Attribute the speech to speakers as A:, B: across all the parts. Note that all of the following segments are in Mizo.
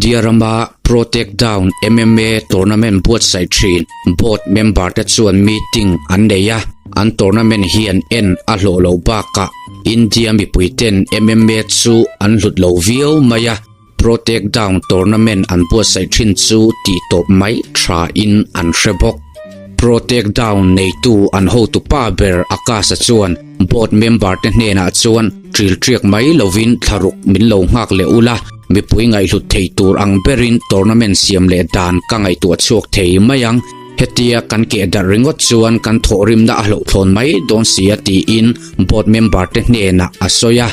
A: India rama Pro Takedown MMA tournament buatsaih thin board member te chuan meeting an nei a, an tournament hian en a hlawh loh bakah India mipui ten MMA chu an hlut lo viau mai a, Pro Takedown tournament an buatsaih thin chu tih tawp mai tha in an hre bawk. Pro Takedown neitu an hotu pa ber Akash-a chuan board member te hnenah chuan ṭil ṭiak mai lovin thlaruk min lo nghak leh ula, mipui ngaihhlut thei tur ang berin tournament siam leh dan ka ngaihtuah chhuak thei mai ang. Hetia kan keh darh ringawt chuan kan thawhrimna a hlauhthlawn mai dawn si a tiin board member te hnenah a sawi a.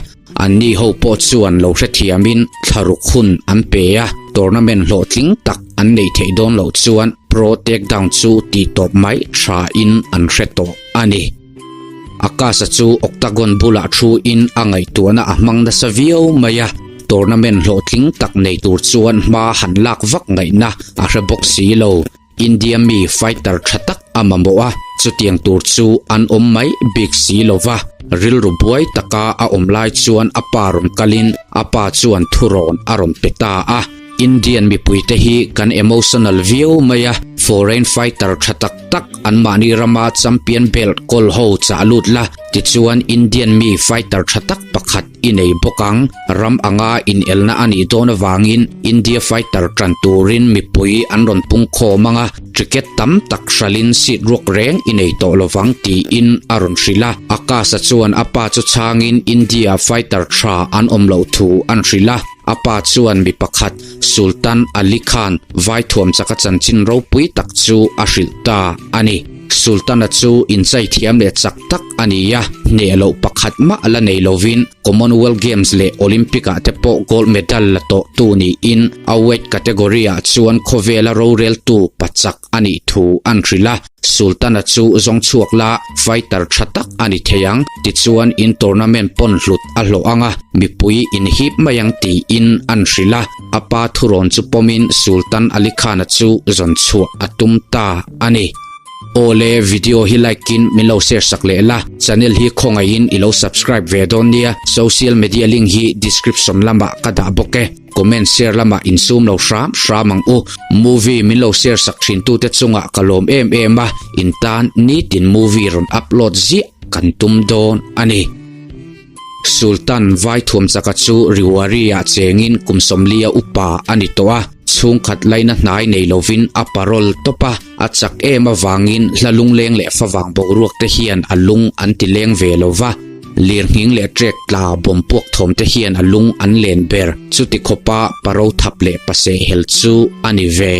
A: Anni ho pawh chuan lo hrethiamin thlaruk hun an pe a, tournament hlawhtling tak an neih theih dawn loh chuan Pro Takedown chu tih tawp mai tha in an hre tawh a ni. Akash-a chu octagon bulah thu in a ngaihtuahna a hmang nasa viau mai a, tournament hlawhtling tak nei tur chuan hma han lak vak ngaihna a hre bawk si lo. India mi fighter tha tak a mamawh a, chutiang tur chu an awm mai bik si lo va. Rilru buai taka a awm lai chuan a pa rawn kalin a pa chuan thurawn a rawn pe ta a. Indian mipuite hi kan emotional viau mai a, foreign fighter tha tak tak anmahni rama champion belt kawl ho chah lut la, tichuan Indian mi fighter tha tak pakhat i nei bawk ang. Ram anga inelna a nih dawn avangin India fighter tan turin mipui an rawn pung khawm ang a, ticket tam tak hralin seat ruak reng i nei tawh lovang tiin a rawn hrilh a. Akash-a chuan a pa chu chhangin India fighter tha an awm loh thu an hrilh a. A pa chuan mi pakhat Sultan Ali Khan vaithuam chaka chanchin ropui tak chu a hrilh ta a ni. Sultana chu inchai thiam leh chak tak a ni a, hneh loh pakhat mah la nei lovin Commonwealth Games leh Olympic ah te pawh gold medal la tawh tu niin a weight category ah chuan khawvela roreltu pachak a nih thu an hrilh a. Sultana chu zawng chhuak la fighter tha tak a ni thei ang, tichuan in tournament pawn hlut a hlawh ang a, mipui in hip mai ang tiin an hrilh a. A pa thurawn chu pawmin Sultan Ali Khan-a chu zawn chhuah a tum ta a ni. Awle, video hi like in min lo share sak leh la, channel hi khawngaihin i lo subscribe ve dawn nia, social media link hi description lamah ka dah bawk e, comment share lamah insum lo hram hram ang u, movie min lo share sak thin tute chungah ka lawm em em a, in tan nitin movie rawn upload ziah kan tum dawn a ni. Sultan Vaithuamchaka chu Riwari-ah chengin kum sawmlia upa a ni tawh a, chhungkhat laina hnai nei lovin a parol tawp a, a chak em avangin hla lungleng leh favang boruak te hian a lung an ti leng ve lo va, lirnghing leh trek tla bawm puak thawm te hian a lung an len ber, chuti khawpa paro thap leh paseh hel chu a ni ve.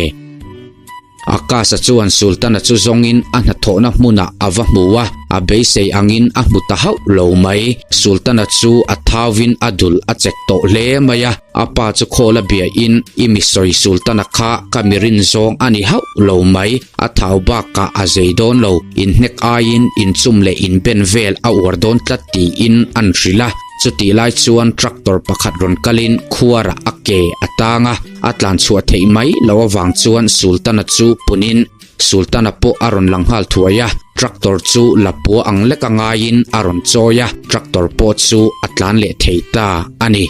A: Akash-a chuan Sultan-a chu zawngin a hnathawhna hmunah a va hmu a, a beisei angin a hmu ta hauh lo mai. Sultan-a chu a thauvin a dul a chek tawh hle mai a, a pa chu khawl a biahin, I mi sawi Sultan-a kha ka mi rin zawng a ni hauh lo mai, a thau bakah a zei dawn lo, inhnek aiin inchum leh inben vel a uar dawn tlat tiin an hrilh a. Chutih lai chuan tractor pakhat rawn kalin khuarah a ke a tang a. A tlan chhuah theih mai loh avang chuan Sultana chu punin Sultana pawh a rawn lang nghal thuai a, tractor chu lapua ang lek a ngaiin a rawn chawi a, tractor pawh chu a tlan leh thei ta a ni.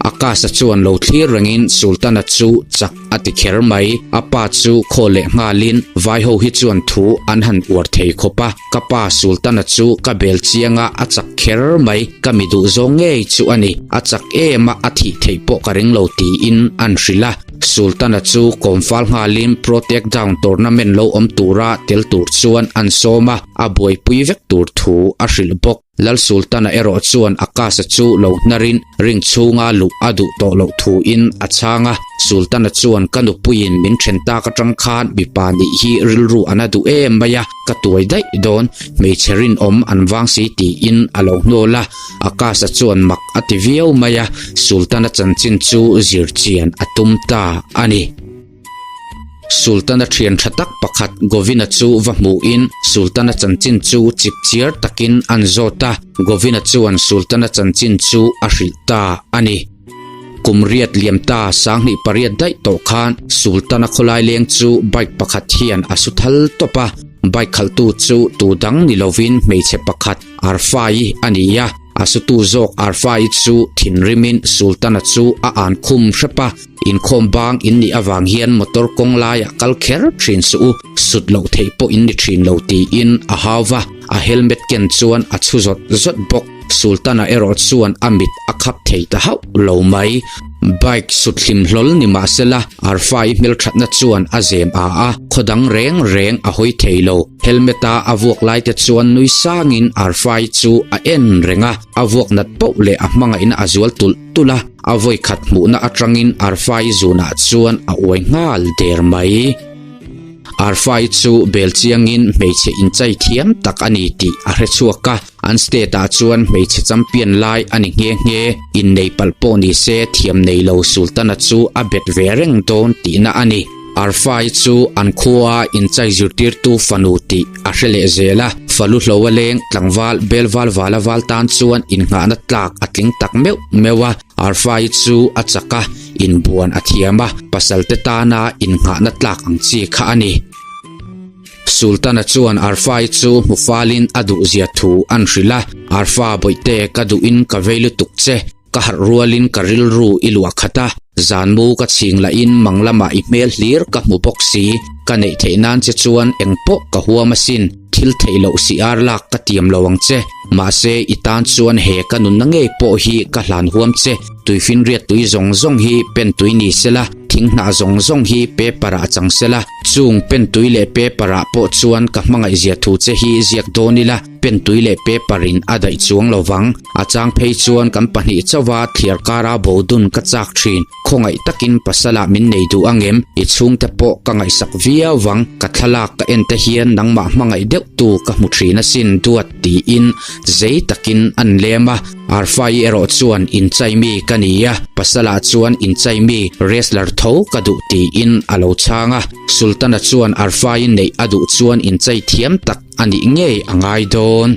A: Akash-a chuan lo thlir rengin Sultana chu chak a ti kher mai, a pa chu khaw leh nghalin vai ho hi chuan thu an han uar thei khawp a, Ka pa Sultana chu ka bel chiang a, a chak kher mai, ka mi duh zawng ngei chu a ni, a chak em a, a thih theih pawh ka ring lo tiin an hrilh a. Sultana chu kawmfal nghalin Pro Takedown tournament lo awm tura tel tur chuan an sawm a, a buaipui vek tur thu a hrilh bawk. Lal Sultana erawh chuan Akash-a chu lo hnarin ring chhunga luh a duh tawh loh thuin a chhang a. Sultana chuan ka nupuiin min then tak atang khan mipa nih hi rilru a na duh em mai a, ka tuai daih dawn, hmeichhe rinawm an vang si tiin a lo hnawl a. Akash-a chuan mak a ti viau mai a, Sultana chanchin chu zir chian a tum ta a ni. Sultana thian tha tak pakhat Govina chu va hmuhin Sultana chanchin chu chip chiar takin an zawt a, Govina chuan Sultana chanchin chu a hrilh ta a ni. Kum riat liam ta 2008 daih tawh khan Sultana khawlai leng chu bike pakhat hian a su thal tawp a, bike khalhtu chu tu dang ni lovin hmeichhe pakhat Arfai a ni a, a sutu zawk Arfai chu thinrimin Sultana chu a an khum hrep a. Inkhawm bang in nih avang hian motor kawng laiah kal kher thin suh u, sut loh theih pawh in ni thin lo tiin a hau va, a helmet ken chuan a chhu zawt zawt bawk. Sultana erawh chuan a mit a khap thei ta hauh lo mai. Bike sut hlim hlawl ni mah sela, Arfa-i hmelthatna chuan a zem a a, khaw dang reng reng a hawi thei lo. Helmet-a a vuak lai te chuan nui sangin Arfa-i chu a en reng a, a vuak nat poh leh a hmangaihna a zual tulh tulh a, a vawi khat hmuhna atangin Arfa-i zunah chuan a uai nghal der mai. Arfa-i chu bel chiangin hmeichhe inchai thiam tak a ni tih a hre chhuak a. An state ah chuan hmeichhe champion lai a ni nghe nghe. Innei palh pawh ni se thiam nei lo Sultana chu a bet ve reng dawn tihna a ni. Arfai chu an khua inchai zirtirtu fanu tih a hre leh zel a, falu hlo a leng tlangval belval vala val tan chuan innghahna tlak a tling tak meuh meuh a. Arfai chu a chak a, inbuan a thiam a, pasalte tana innghahna tlak ang chi kha a ni. Sultana chuan Arfai chu hmu falin a duhzia thu an hrilh a, Arfa bawihte ka duhin ka vei lutuk che, ka harh rualin ka rilru i luah khat a, zanmu ka chhing lahin mang lamah i hmel hlir ka hmu bawk si, ka neih theih nan che chuan engpawh ka huam asin, thil theih loh si ar lak ka tiam lo ang che, mahse i tan chuan he ka nunna ngei pawh hi ka hlan huam che, tuifinriat tui zawng zawng hi pen tui ni sela, thinghnah zawng zawng hi paper ah chang sela. Chung pentui leh paper ah pawh chuan ka hmangaihzia thu che hi ziak dawn ila, pentui leh paper in a daih chuang lo vang. A chang phei chuan kan pahnih chauha thliar kara bo dun ka chak thin. Khawngaih takin pasal ah min nei duh angem? I chhungte pawh ka ngaihsak viau vang. Ka thlalak ka en te hian nangmah hmangaih deuh tu ka hmu thin asin duat tiin zei takin an lem a. Arfai erawh chuan inchai mi ka ni a, pasalah chuan inchai mi wrestler tho ka duh tiin a lo chhang a. Sultana chuan Arfai neih a duh chuan inchai thiam tak a nih ngei a ngai dawn.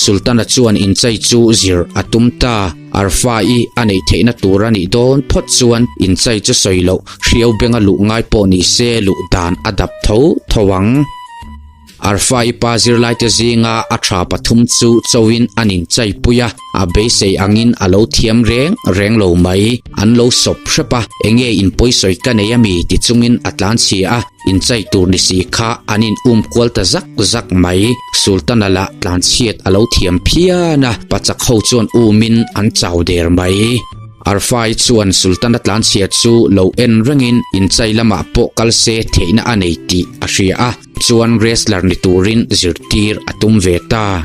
A: Sultana chuan inchai chu zir a tum ta. Arfai a neih theihna tur a nih dawn phawt chuan inchai chu sawi loh hriau benga luh ngai pawh ni se luh dan a dap tho tho ang. Arfa-i pa zirlaite zinga a tha pathum chu chauhin an inchaipui a, a beisei angin a lo thiam reng reng lo mai. An lo sawp hrep a, enge in pawisawi ka nei ami ti chungin a tlanchhia a, inchai tur ni si kha an in um kual ta zak zak mai. Sultana lah tlanchhiat a lo thiam phian a, pachak ho chuan umin an chau der mai. Arfai chuan Sultana tlanchhia chu lo en rengin inchai lamah pawh kal se theihna a nei tih a hria a. Chuan wrestler ni turin zirtir a tum ve ta.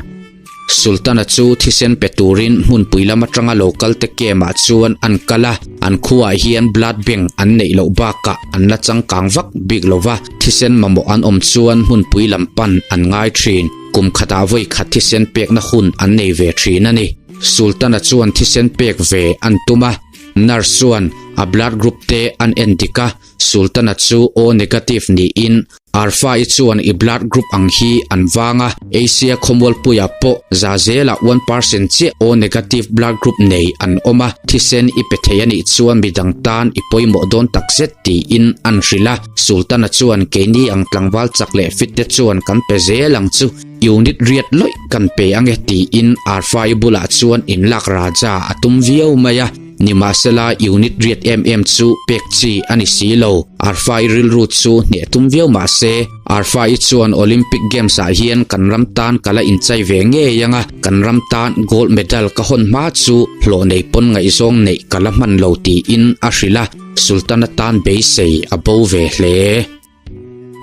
A: Sultana chu thisen pe turin hmunpui lam atanga lo kal te camp ah chuan an kal a, an khuaah hian blood bank an neih loh bakah an la changkang vak bik lo va, thisen mamawh an awm chuan hmunpui lam pan an ngai thin. Kum khatah vawi khat thisen pekna hun an nei ve thin a ni. Sultana chuan thisen pek ve an tum a, nurse chuan a blood group te an en dik a, Sultana chu O negative niin Arfa-i chuan i blood group ang hi an vang a, Asia khawmualpuiah pawh za zelah one percent chiah O negative blood group nei an awm a, thisen i pe thei a nih chuan midang tan i pawimawh dawn takzet tiin an hrilh a. Sultana chuan keini ang tlangval chak leh fit te chuan kan pe zel ang chu, unit riat lawih kan pe ange tiin Arfa-i bulah chuan inlak raja a tum viau mai a. Nimahsela unit riat em em chu pek chi a ni si lo. Arfa-i rilru chu hneh tum viau mah se, Arfa-i chuan Olympic Games ah hian kan ram tan ka la inchai ve ngei ang a, kan ram tan gold medal ka hawn hma chu hlawh nei pawn ngaihzawng neih ka la hman lo tiin a hrilh a, Sultan atan beisei a bo ve hle.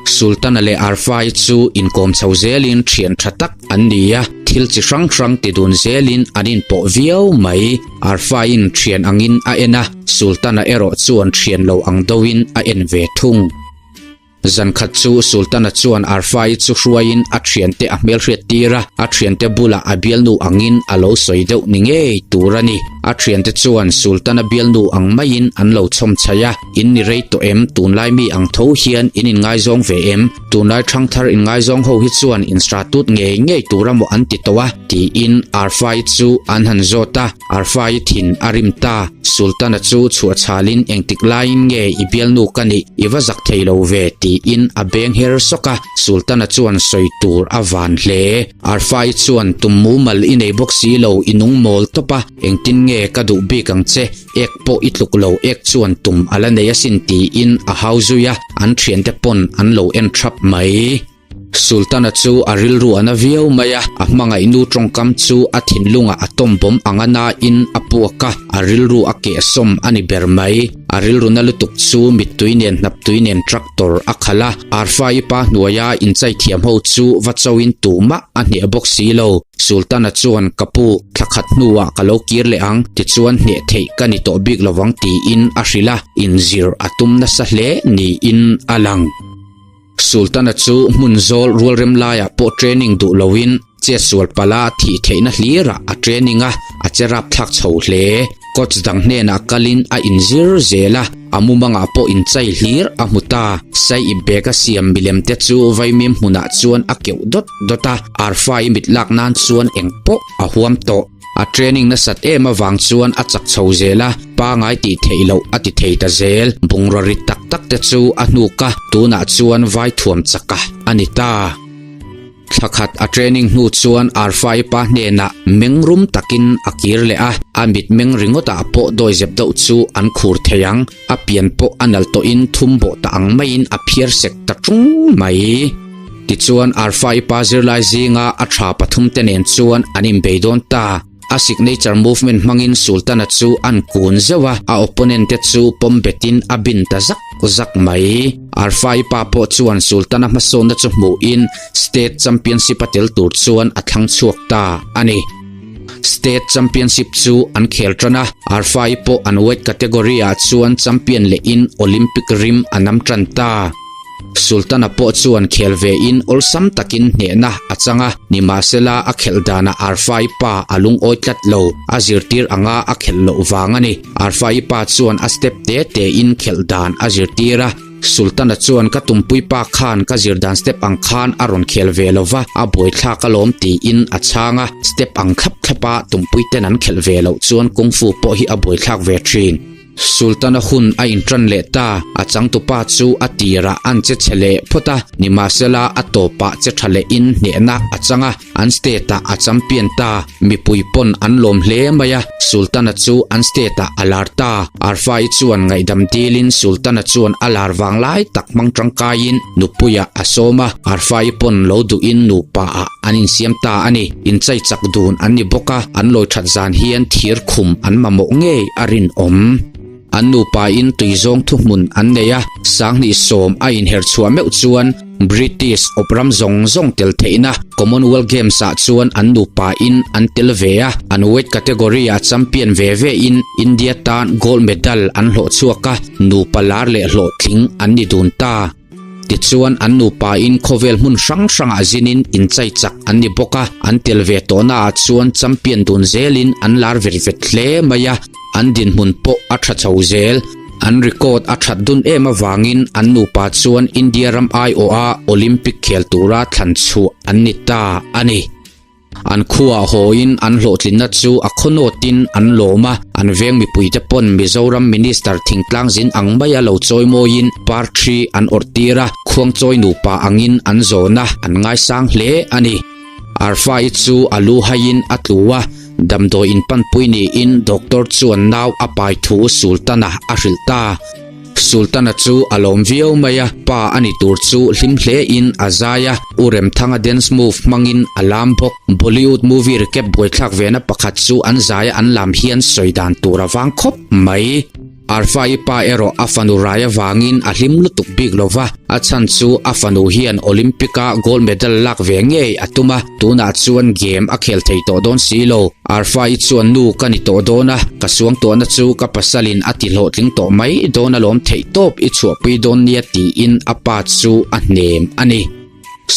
A: Sultana leh Arfai chu inkawm chho zelin thian tha tak an ni a, thil chi hrang hrang ti dun zelin an inpawh viau mai. Arfaiin thian angin a en a, Sultana erawh chuan thian lo ang deuhin a en ve thung. Zan khat chu Sultana chuan Arfai chu hruaiin a thiante a hmelhriat tir a, a thiante bulah a bialnu angin a lo sawi deuh ni ngei tur a ni. A thiante chuan Sultana bialnu ang maiin an lo chhawm chhaih a. In ni rei tawh em? Tunlai mi ang tho hian in inngaizawng ve em? Tunlai thangthar inngaizawng ho hi chuan instratut ngei ngei tur amaw an ti tawh a? tiin Arfai chu an han zawt a, Arfai thin a rim ta. Sultana chu chhuah chhalin engtik laiin nge i bialnu ka nih i va zak thei lo ve tiin a beng her sawk a, Sultana chuan sawi tur a van hle. Arfa-i chuan tum mumal i nei bawk si lo i nung mawl tawp a, engtin nge ka duh bik ang che, ek pawh i tluk lo ek chuan tum a la nei asin tiin a hau zui a, an thiante pawn an lo en thap mai. Sultana chu a rilru a na viau mai a, a hmangaih nu tawngkam chu a thinlungah a tawmbawm ang a nain a puak a, a rilru a kehsawm a ni ber mai. A rilru na lutuk chu mittui nen hnaptui nen tractor a khalh a, Arfa-i pa hnuaia inchai thiam ho chu va chauhin tumah a hneh bawk si lo. Sultana chuan, Ka pu, thla khat hnuah ka lo kir leh ang, tichuan hneh theih ka ni tawh bik lovang tiin a hrilh a, inzir a tum nasa hle niin a lang. Sultana chu hmun zawl rualrem laiah pawh training duh loin chetsual pala thih theihna hlirah a training a, a che rapthlak chho hle. Coach dang hnenah kalin a inzir zel a, a mumangah pawh inchai hlir a hmu ta. Sai ip bag a siam milem te chu vaimim hmunah chuan a keuh dawt dawt a, arfa i mit lak nan chuan eng pawh a huam tawh. A training nasat em avang chuan a chak chho zel a, pangai tih theih loh a ti thei ta zel. Bungraw rit tak tak te chu a hnuk a, tunah chuan vai thuam chak a a ni ta. Thla khat a training hnu chuan Arfa-i pa hnenah meng rum takin a kir leh a, a mit meng ringawtah pawh dawizep deuh chu an khur thei ang. A pian pawh a nalh tawhin thum bawh ta ang maiin a phiar sek ta ṭung mai. Tichuan Arfa-i pa zirlai zinga a tha pathum te nen chuan an inbei dawn ta. A signature movement hmangin Sultana chu an kun zeuh a, a opponent te chu pawm betin a bin ta zak zak mai. Arfa-i pa pawh chuan Sultana hmasawnna chu hmuhin State Championship a tel tur chuan a thlang chhuak ta a ni. State Championship chu an khel tan a, Arfa-i pawh an weight category ah chuan champion lehin Olympic rim a nam tan ta. Sultana pawh chuan khel ve in awlsam takin hnehna a chang a, nimahsela a khelh danah Arfa-i pa a lungawi tlat lo, a zirtir anga a khelh loh vang a ni. Arfa-i pa chuan a step te te in khelh dan a zirtir a, Sultana chuan ka tumpui pa khan ka zir dan step ang khan a rawn khel ve lo va, a buaithlak alawm tiin a chhang a, step ang thlap thlap a tumpui ten an khelh ve loh chuan kung fu pawh hi a buaithlak ve thin. Sultana hun a intan leh ta, a changtupa chu a tirah an che chhe leh phawt a, nimahsela a tawpah che tha lehin hnehna a chang a, An state ah a champion ta, mipui pawn an lawm hle mai a, Sultana chu an state ah a lar ta. Arfa-i chuan ngaihdam dilin Sultana chuan a lar vang lai tak hmang tangkaiin nupuiah a sawm a, Arfa-i pawn lo duhin nupa ah an insiam ta a ni. Inchai chak dun an ni bawk a, an lawi that zan hian thir khum an mamawh ngei a rinawm. An nupain tuizawng thuhmun an nei a, 2010 a inher chhuah meuh chuan British awpram zawng zawng tel theihna Commonwealth Games ah chuan an nupain an tel ve a, an weight category ah champion ve ve in India tan gold medal an hlawh chhuak a, nupa lar leh hlawhtling an ni dun ta. Tichuan an nupain khawvel hmun hrang hrangah zinin inchai chak an ni bawk a, an tel ve tawhnaah chuan champion dun zelin an lar vet vet hle mai a, an dinhmun pawh a tha chho zel. An record a that dun em avangin an nupa chuan India ram aiawha Olympic khel tura thlan chhuah an ni ta a ni. An khuaah hawiin an hlawhtlinna chu a khawnawtin an lawm a, an veng mipuite pawn Mizoram Minister thingtlang zin ang maia lo chawimawiin parthi an awrh tir a, khuangchawi nupa angin an zawn a, an ngaisang hle a ni. Arfa-i chu a lu haiin a tlu a, damdawi inpanpui niin doctor chuan nau a pai thu Sultan-a a hrilh ta. Sultana chu a lawm viau mai a, pa a ni tur chu hlim hle in a zai a, U Remthanga dance move hmangin a lam bawk. Bollywood movie recap buaithlak ve na pakhat chu an zai a an lam hian sawi dan tur a vang khawp mai. Arfa-i pa erawh a fanu rai avangin a hlim lutuk bik lo va, a chhan chu a fanu hian Olympic a gold medal lak ve ngei a tum a, tunah chuan game a khel thei tawh dawn si lo. Arfa-i chuan nu ka ni tawh dawn a, ka suang tawhna chu ka pasalin a ti hlawhtling tawh mai dawn alawm theih tawp i chhuahpui dawn nia tiin a pa chu a hnem a ni.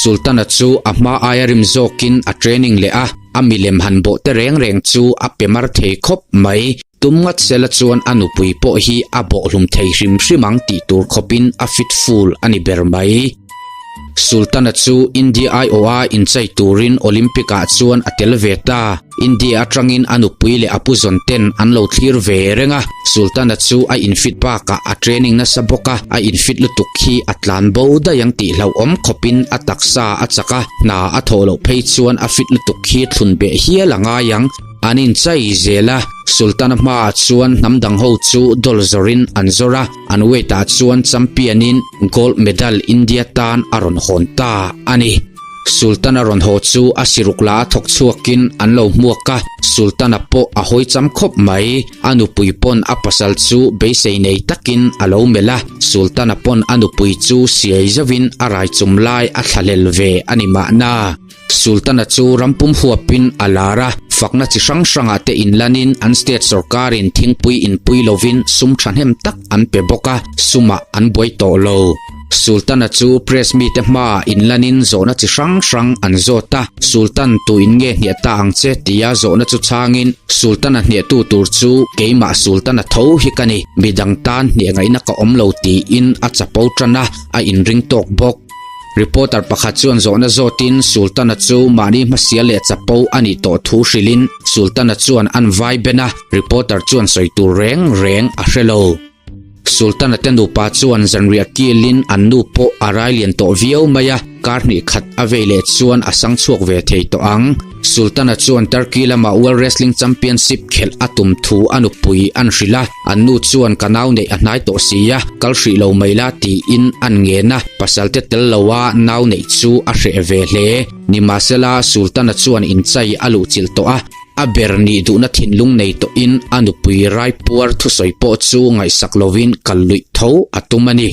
A: Sultana chu a hma aia rim zawkin a training leh a, a milem han bawh te reng reng chu a pe mar thei khawp mai. Tum ngat sela chuan a nupui pawh hi a bawhhlum thei hrim hrim ang tih tur khawpin a fit full a ni ber mai. Sultana chu India aiawha inchei turin Olympic-ah chuan a tel ve ta. India atangin a nupui leh a puzawn ten an lo thlir ve reng a. Sultana chu a infit bakah a training nasa bawk a, a infit lutuk hi a tlan bo daih ang tih hlauhawm khawpin a taksa a chak a, hna a thawh loh phei chuan a fit lutuk hi thlun beh hial a ngai ang. An inchai zel a, Sultana hmaah chuan hnam dang ho chu doll zawrin an zawr a, an weight ah chuan champion in gold medal India tan a rawn hawn ta a ni. Sultana rawn haw chu a siruk la a thawk chhuakin an lo hmuak a, Sultana pawh a hawi cham khawp mai. A nupui pawn a pasal chu beisei nei takin a lo melh a, Sultana pawn a nupui chu siai zauhin a rai chum lai a thlahlel ve a ni mahna. Sultana chu rampum huapin a lar a, fakna chi hrang hrangah te inlanin an state sorkarin thingpui inpui lovin sum thahnem tak an pe bawk a, sumah an buai tawh lo. Sultana chu press mite hmaah inlanin zawhna chi hrang hrang an zawt a, Sultan tuin nge hniah ta ang che tia zawhna chu chhangin Sultana hniahtu tur chu keimah Sultana tho hi ka ni, midang tan hniah ngaihna ka awm lo tiin a chapo tan a, a inring tawk bawk. Reporter pakhat chuan zawhna zawtin Sultana chu mahni hmasial leh chapo a nih tawh thu hrilhin Sultana chuan an vai ben a, reporter chuan sawi tur reng reng a hre lo. Sultana te nupa chuan zanriah kilin an nu pawh a rai lian tawh viau mai a, kar hnih khat a vei leh chuan a sang chhuak ve thei tawh ang. Sultana chuan Turkey lama World Wrestling Championship khelh a tum thu a nupui an hrilh a, An nu chuan ka nau neih a hnai tawh si a, kal hrih lo mai la tiin an ngen a, pasalte tel loa nau neih chu a hreh ve hle. Nimahsela, Sultana chuan inchai a luhchilh tawh a, a ber nih duhna thinlung nei tawhin a nupui raipuar thusawi pawh chu ngaihsak lovin kal luih tho a tum a ni.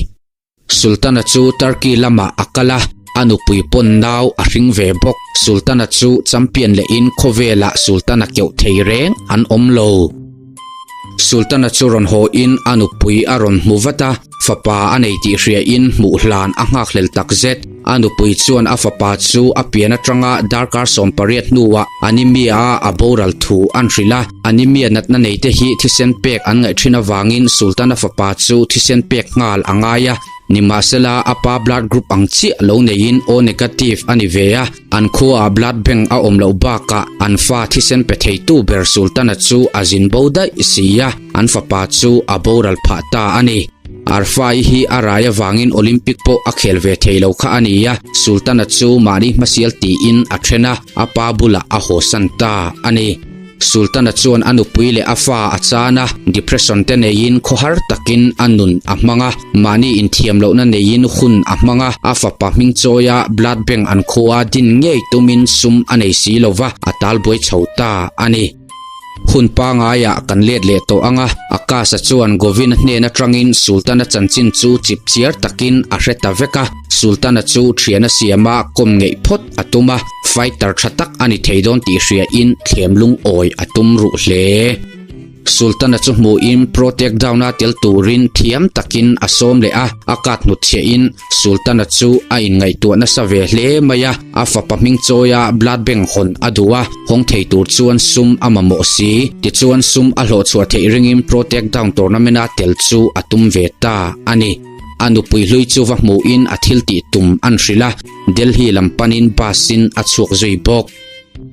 A: Sultana chu Turkey lamah a kal a, a nupui pawn nau a hring ve bawk. Sultana chu champion lehin khawvelah Sultana keuh thei reng an awm lo. Sultana chu rawn haw in a nupui a rawn hmu vat a, fapa a nei tih hria in hmuh hlan a nghakhlel takzet. A nupui chuan a fapa chu a pian atanga darkar 18 hnuah anemia a a boral thu an hrilh a. Anemia natna nei te hi thisen pek an ngaih thin avangin Sultana fapa chu thisen pek nghal a ngai a, nimahsela a pa blood group ang chiah lo neiin O negative a ni ve a, an khuaah blood bank a awm loh bakah an fa thisen pe theitu ber Sultana chu a zin bo daih si a, an fapa chu a boral phah ta a ni. Arfa-i hi a rai avangin Olympic pawh a khel ve thei lo kha a ni a, Sultana chu mahni hmasial tiin a then a, a pa bulah a hawsan ta a ni. Sultana chuan a nupui leh a fa a chan a, depression te neiin khawhar takin a nun a hmang a, mahni inthiam lohna neiin hun a hmang a, a fapa hming chawia blood bank an khua din ngei tumin sum a nei si lova, a talbuai chho ta a ni. Hun pangaiah kan let leh tawh ang a, Akasa chuan Govin-a hnen atangin Sultana chanchin chu chipchiar takin a hre ta vek a, Sultana chu thian a siam a, kawm ngeih phawt a tum a, fighter tha tak a ni thei dawn tih hriain thlem lungawi a tum ruh hle. Sultana chu hmuhin pro takedown a tel turin thiam takin a sawm leh a, a kat hnutchhiahin Sultana chu a inngaihtuah nasa ve hle mai a, a fapa hming chawia blood bank hawn a duh a, hawng thei tur chuan sum a mamawh si. Tichuan sum a hlawhchhuah theih ringin pro takedown tournament a tel chu a tum ve ta a ni. A nupui hlui chu va hmuhin a thil tih tum an hrilh a, Delhi lam panin bus in a chhuak zui bawk.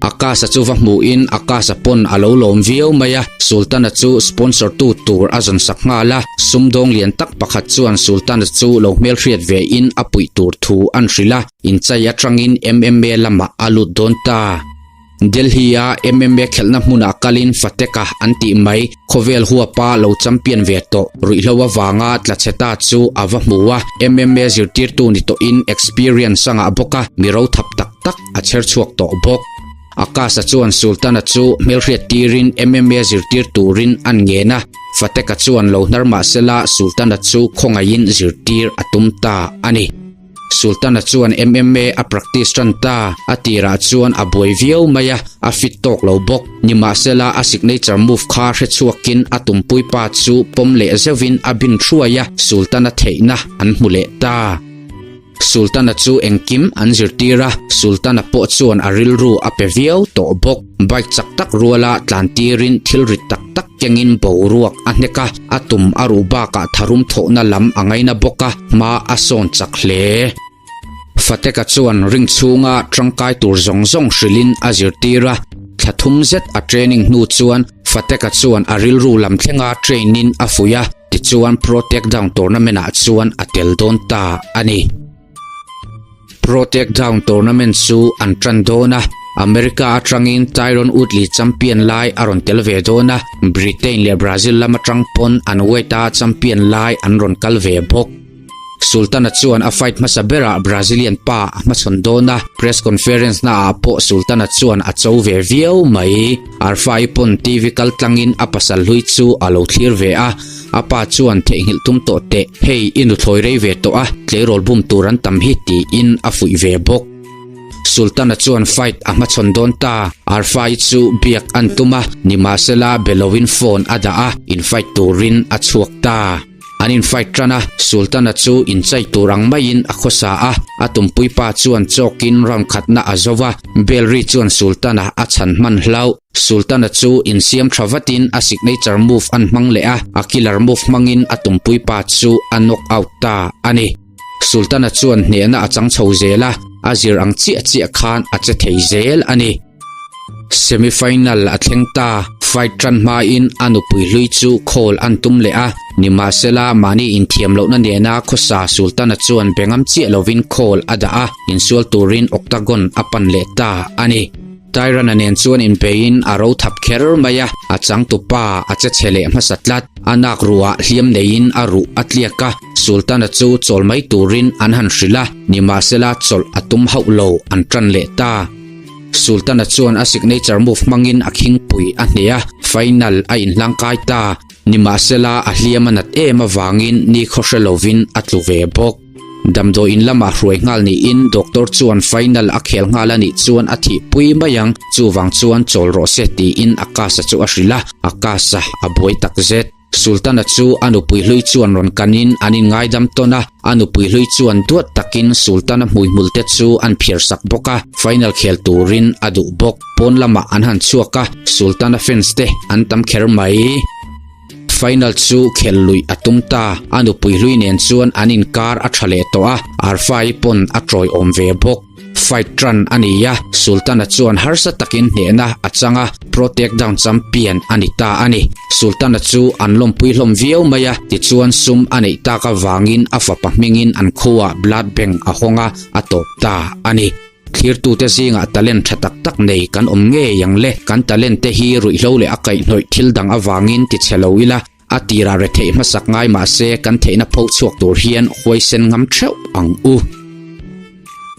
A: Akasa chu va hmuhin Akasa pawn a lo lawm viau mai a, Sultana chu sponsor tu tur a zawn sak nghal a, sumdawng lian tak pakhat chuan Sultana chu lo hmelhriat ve in a puih tur thu an hrilh a, inchai atangin MMA lamah a lut dawn ta. Delhi-a MMA khelhna hmunah kalin Fateka an tih mai, khawvel huapa lo champion ve tawh ruihhlo avanga tla chhe ta chu a va hmu a, MMA zirtirtu ni tawhin experience a ngah bawk a, mi ro thap tak tak a chher chhuak tawh bawk. Akasa chuan Sultana chu hmelhriat tirin MMA zirtir turin an ngen a, Fateka chuan lo hnar mah sela Sultana chu khawngaihin zirtir a tum ta a ni. Sultana chuan MMA a practice tan ta, a tirah chuan a buai viau mai a, a fit tawk lo bawk. Nimahsela a signature move kha hre chhuakin a tumpui pa chu pawm leh zeuhin a bin thuai a, Sultana theihna an hmu leh ta. Sultana chu engkim an zirtir a, Sultana pawh chuan a rilru a pe viau tawh bawk. Bike chak tak ruala tlan tirin thil rit tak tak kengin boruak a hnek a, a tum a ruh bakah tharum thawhna lam a ngaina bawk a, hma a sawn chak hle. Fateka chuan ring chhunga tangkai tur zawng zawng hrilhin a zirtir a, thla thum zet a training hnu chuan Fateka chuan a rilru lam thlenga train in a fuih a, tichuan Pro Takedown Tournament ah chuan a tel dawn ta a ni. Pro Takedown Tournament chu an tan dawn a, America atangin Tyron Woodley champion lai a rawn tel ve dawn a, Britain leh Brazil lam atang pawn an weight a champion lai an rawn kal ve bawk. Sultan-a chuan a fight hmasa berah Brazilian pa a hmachhawn dawn a, press conference naah pawh Sultan-a chuan a cho ve viau mai. Arfa-i pawn TV kal tlangin a pasal hlui chu a lo thlir ve a, a pa chuan theihnghilh tum tawh teh, hei i nuthlawi rei ve tawh a, tleirawl bum tur an tam hi tiin a fuih ve bawk. Sultan-a chuan fight a hmachhawn dawn ta, Arfa-i chu biak an tum a, nimahsela be loin phone a dah a, in fight turin a chhuak ta. An in fight tan a, Sultana chu inchai tur ang maiin a khawsa a, a tumpui pa chuan chawkin round khatna a zo va, bell ri chuan Sultana a chhan hman hlauh. Sultana chu insiam tha vatin a signature move an hmang leh a, a killer move hmangin a tumpui pa chu a knock out ta a ni. Sultana chuan hnehna a chang chho zel a, a zir ang chiah chiah khan a che thei zel a ni. Semi final a thleng ta, fight tan hmain a nupui hlui chu call an tum leh a, nimahsela mahni inthiam lohna nena khawsa Sultana chuan be ngam chiah lovin call a dah a, insual turin octagon a pan leh ta a ni. Tyron-a nen chuan inbeiin a ro thap kher mai a, a changtupa a che chhe leh hmasa tlat, a nak ruhah hliam neiin a ruh a tliak a, Sultana chu chawl mai turin an han hrilh a, nimahsela chawlh a tum hauh lo, an tan leh ta. Sultana chuan a signature move hmangin a khingpui a hneh a, final a inhlangkai ta. Nimahsela a hliam a nat em avangin ni khaw hre lovin a tlu ve bawk. Damdawiin lamah hruai nghal niin doctor chuan final a khel nghal a nih chuan a thihpui mai ang, chuvang chuan chawl rawh se tiin Akash-a chu a hrilh a, Akash-a a buai takzet. Sultana chu a nupui hlui chuan rawn kanin an inngaidam tawn a, a nupui hlui chuan duat takin Sultana hmuihmulte chu an phiar sak bawk a, final khel turin a duh bawk. Pawn lamah an han chhuak a, Sultana fans te an tam kher mai. Final chu khel luih a tum ta, a nupui hlui nen chuan an inkar a tha leh tawh a, Arfa-i pawn a tawiawm ve bawk. Fight tan a ni a, Sultana chuan harsa takin hnehna a chang a, Pro Takedown champion a ni ta a ni. Sultana chu an lawmpui hlawm viau mai a, tichuan sum a neih tak avangin a fapa hmingin an khuaah blood bank a hawng a, a tawp ta a ni. Thlirtute zingah talent tha tak tak nei kan awm ngei ang le, kan talent te hi ruihhlo leh a kaihhnawih thil dang avangin ti chhe lo ila, a tirah retheih hmasak ngai mahse kan theihna pho chhuak tur hian huaisen ngam theuh ang u.